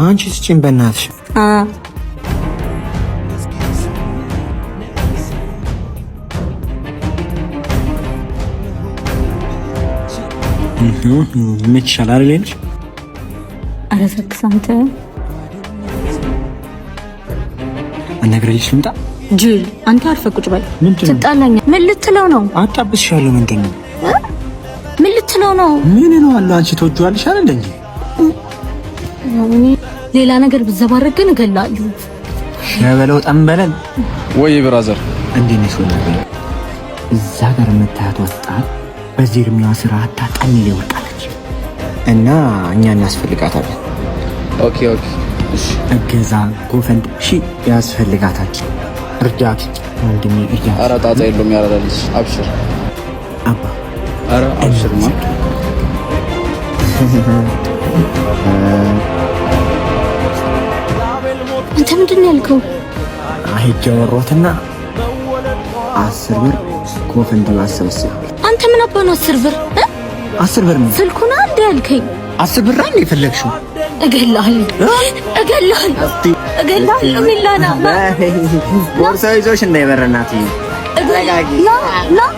አንቺ ስጪኝ በእናትሽ። ይመችሻል አይደል? ልጅ ኧረ ሰክስ አንተ። አናግረልሽ ልምጣ። ጅል አንተ አርፈህ ቁጭ በል። ትጣላኛለህ። ምን ልትለው ነው? አጣብስሻለሁ። ምንድን ነው? ምን ልትለው ነው? ምን እለዋለሁ? አንቺ ትወጂዋለሽ አይደል እንዴ? ሌላ ነገር ብዘባረቅ ግን እገልሃለሁ። ሸበለው ጠንበለል። ወይ brother፣ እንዴት ነሽ? እዛ ጋር የምታያት ወጣት በዚህ እድሜዋ ስራ አታጣኝ ወድቃለች እና እኛ እናስፈልጋታለን። Okay okay፣ እሺ፣ እገዛ GoFund ሺ ያስፈልጋታል። እርዳት ወንድሜ፣ እርዳት። ኧረ ጣጣ የለውም ያራዳልሽ። አብሽር አባ። ኧረ አብሽር ማ አንተ ምንድን ነው ያልከው? ሄጄ አወራሁትና 10 ብር GoFund አሰበስብ። አንተ ምን አባ ነው 10 ብር? 10 ብር ነው ስልኩን አንድ ያልከኝ። 10 ብር አይደል የፈለግሽው? እገልሃለሁ፣ እገልሃለሁ፣ እገልሃለሁ። ሚላና ቦርሳ ይዞሽ እንዳይበር እናትዬ። ና ና።